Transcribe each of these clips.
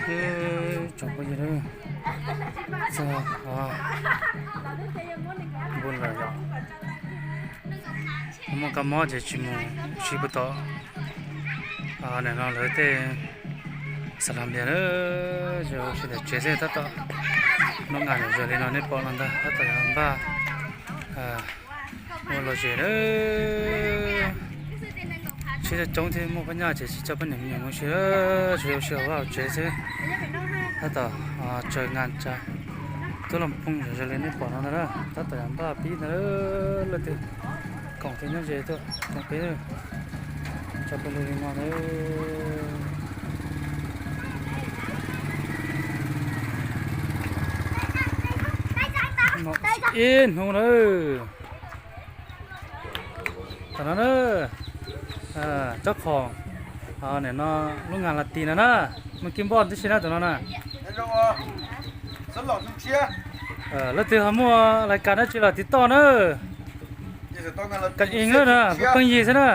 Tsoom phooj ywg, txog npun lawm yom. Muaj kab mob ces tsis mus sib puag tom nim no lawv tej xav lam npias na, sib tom tsev xwb tab tom. Hnub nqa zom zaws li no nej pom no ntag tab tom yuav npaj ua lom zem na. Tsheb coob thiab muaj phab nyaj ces tsis tso poj niam me nyuam mus si, tsuas yog ua si hauv vaj hauv tsev xwb. Tab tom tsaws ngas tsa tub los phooj zom zaws li nej pom no ntag na, tab tom yuav npaj pib ntag. Leej twg koom thiab nyob ze tuaj koom peb, tso peb li no na. Ib hnub na. Tam no na, tsob qhoom, nim no lub ngas las tis no na, muaj kib npoj tib si na tam no na. Leej twg ho muaj lais kas dab tsi los tiv toj na. Kas ib na, pheej yig xwb na.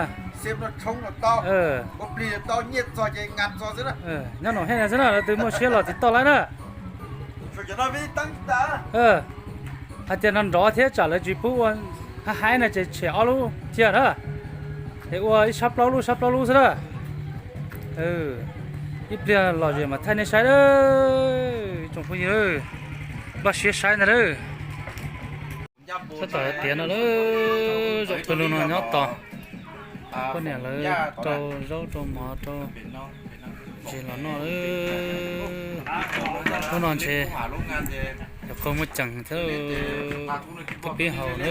Nyob no hej xwb na, leej twg muaj siab los tiv toj lawm na. Hais tias no nrov thiab tsam lawv tsis pub ua hab haib no ces tshem ob lub cia na, es ua ib sab plaub lub sab plaub lub xwb na. Ib pliag lom zem mas thaij nej saib, tsoom phooj ywg, npaj siab saib ntag lauj. Tab tom tiav no lawm, zaum pawg lug no nyob tos poj niam lawv rau zaub rau mov rau ntses los noj lawm. Hnub no ntshe yog qhov muaj ceem thiab, twb pib haus na.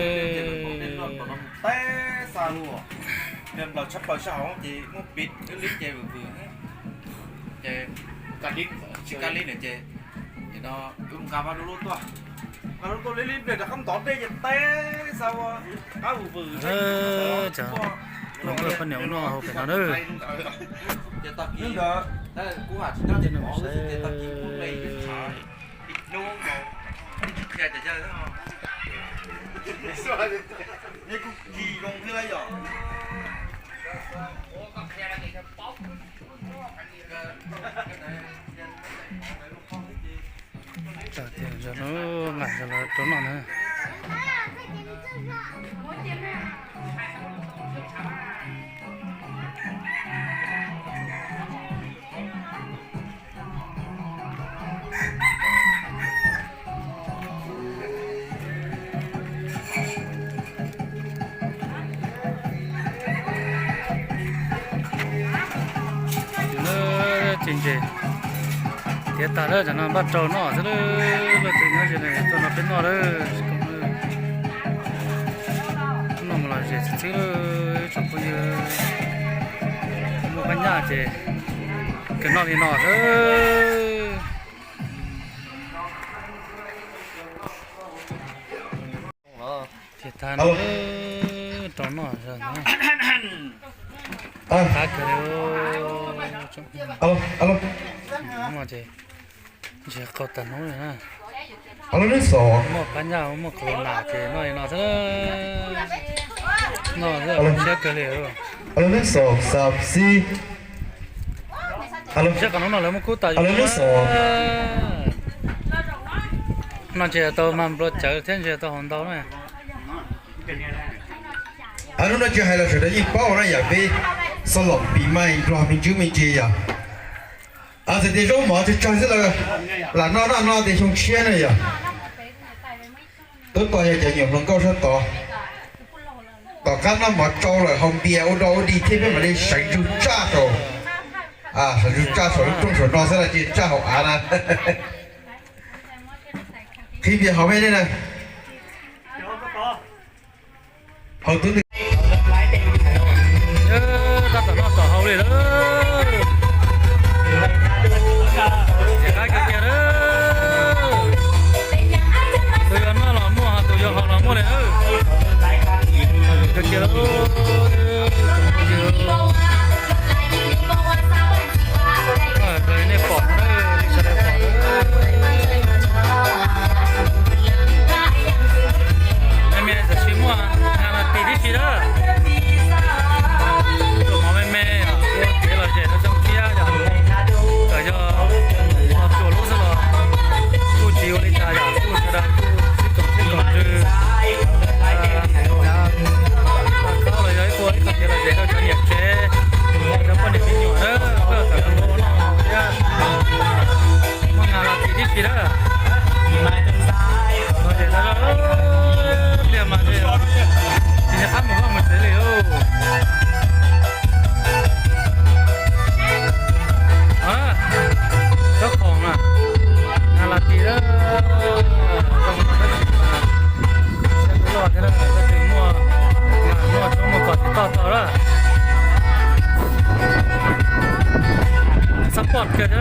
Cov hluas nkauj poj niam ua noj haus pem no na. Tias nqa rau noj na. Ces ntses tiav tas lawm, tam no npaj rau noj xwb lawm. Leej twg nyob ze tuaj nrog peb noj lawm. Noj mus lom zem xwb xwb, tsoom phooj ywg. Muaj phab nyaj ces kawg noj li no xwb. Ces tag no rau noj zog na. Qab kawg li. Ces ntsis qau tag hnub li na. Muaj phab nyaj muaj corona ces noj li no xwb. Noj siab kawg li. Siab qhov hnub no lawv muab kub tas yus. No ntshe tau mag nplua cawv thiab ntshe tau haus ntau na. Hnub no tsis hais los sawv daws yeej paub na yom, peb xav los pim mas nplog me ntsis me ntsis yom. Txawm tias zaub mov tsawg tsawg xwb los lam noj noj no tias xyoo tshiab na yom. Tub tos yog cov nyuam hluas nkauj sab tod, tom qab noj mov tsau lawm haus npias ua dog ua dig thiab peb mam li sawv ntsug tsaj saum, sawv ntsug tsaj saum lub rooj saum no xwb los tsis tsaj hauv av na. Qhib npias haus me ne na. Haus tub ntwg. Tab tom noj tom haus li lawm. Ntiam qaib kawg kiag lawm. Tus yog noj los muaj, tus yog haus los muaj li lawm. Kawg kiag lawm. Nej pom, sawv daws pom. Mej mej tam sim muaj nqa las tis tib si na. Kawg thiab.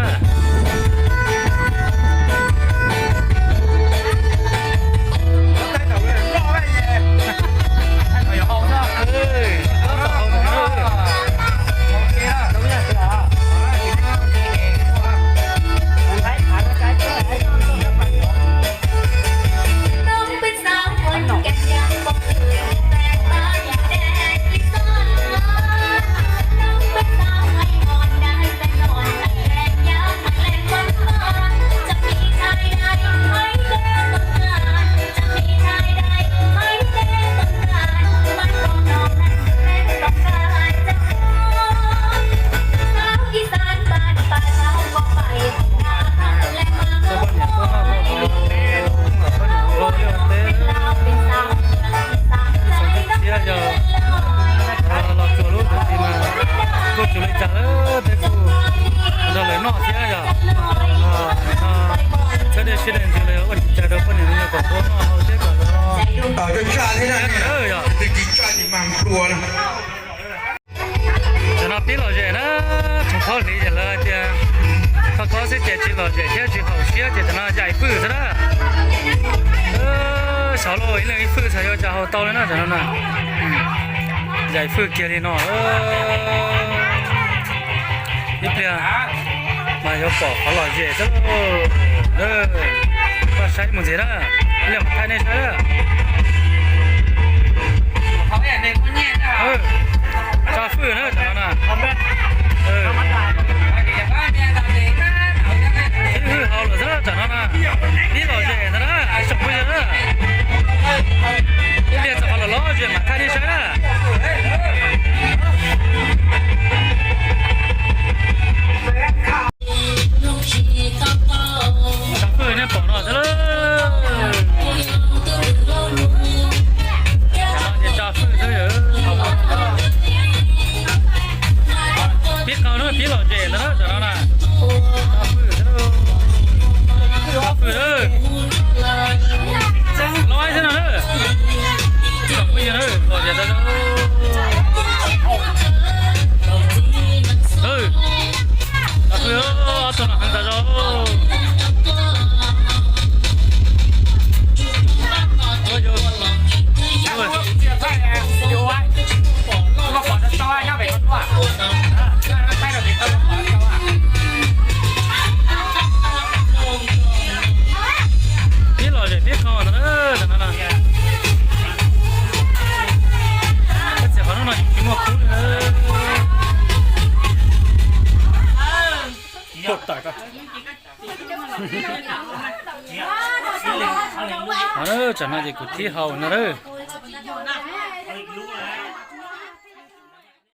Los txog lub tus ti mas kuj tsis li cas lawm, peb kuj nrog lawv noj thiab yom. Txhawb dej siab dej ntsws los yog ua tsis cai rau poj niam me nyuam kom puab noj hau thiab kom lawv noj thiab yom. Tam no pib lom zem na, thaum khaub hliv ces lawv hais tias kho kho xwb ces tsis lom zem thiab tsis haum siab ces tam no yaim fwj xwb na. Xyov los ib leeg ib fwj xyov yuav cas haus tau li na tam no na. Yaim fwj kiag li no. Ib pliag mas yuav pom qhov lom zem xwb. Koj saib mus ntxiv na, ib pliag mam thaij nej saib na. Tso fwj na tam no na. Ib hwj hauv lawm xwb tam no na. Ib lom zem ntag na, tsoom phooj ywg na. Ib pliag txog qhov lom lom zem mam thaij nej saib na. Tso fwj nej pom no xwb lawm. Tso fwj xwb. Pib qau na, pib lom zem ntag na tam no na. Tso fwj xwb. Tso fwj xwb. Los ib xwb no na. Tsoom phooj ywg na, lom zem tas zog. Tso fwj, ob tug no heev tas zog. Pib lom zem pib qau ntag na, tam no na. Koj txiv qhov no tsis muaj kub li. Tam no ces kuv thib haus no na.